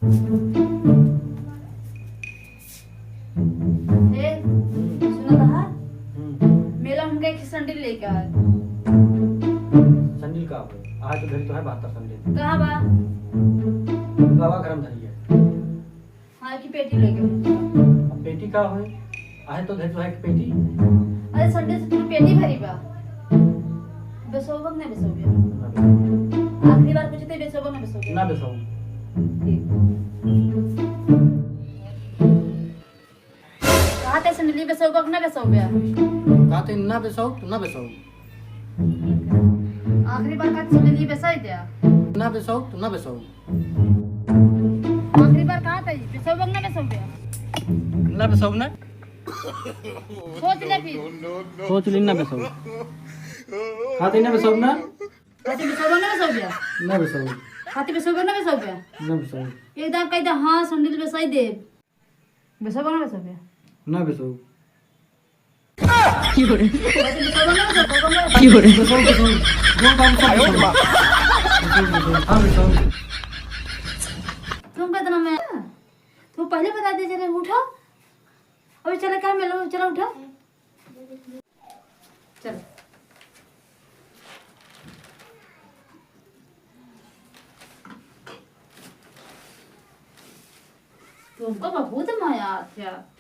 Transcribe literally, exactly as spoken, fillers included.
ए, सुना था? हम्म। मेला हमके एक संडिल लेके आए। संडिल का होए? आज तो धरी तो है बहत्तर संडिल। कहाँ बा? बाबा करम धरी है। हाँ, कि पेटी लेके। अब पेटी का होए? आहे तो धरी तो है कि पेटी। अरे, संडिल से पूरी पेटी भरी बा। बेसोबक ना बेसोबे? ना बेसोबक। आखिरी बार पूछते, बेसोबक ना बेसोबे? ना बेसोबक। ठीक। कहा ते संडिल बेसोबक ना बेसोबे? कहा ते ना बेसोबक, तो ना बेसोबक। आखिरी बार कहा ते संडिल बेसाई दे? ना बेसोबक, तो ना बेसोबक। आखिरी बार कहा ते, बेसोबक ना बेसोबे? ना बेसोबक ना। सोच ले फिर। सोच ली ना बेसोबक। कहा ते ना बेसोबक ना। कहा ते बेसोबक ना बेसोबे? ना बेसोबक। कहा ते बेसोबक ना बेसोबे? ना बेसोबक। एकदम कह दे, हाँ, संडिल बेसाई दे। बेसोबक ना बेसोबे? ना बेसोबक। की हो रे? कहा ते बेसोबक ना बेसोबे? की हो रे? बेसोबक, बेसोबक। दो काम सब बेसोबक। बेसोबक, बेसोबक। हाँ, बेसोबक। तुम कितना मैं, तू पहले बता दे, चले उठो। अभी चले, क्या मिलो, चलो उठो। चलो। तुमको बहुत मजा आता है।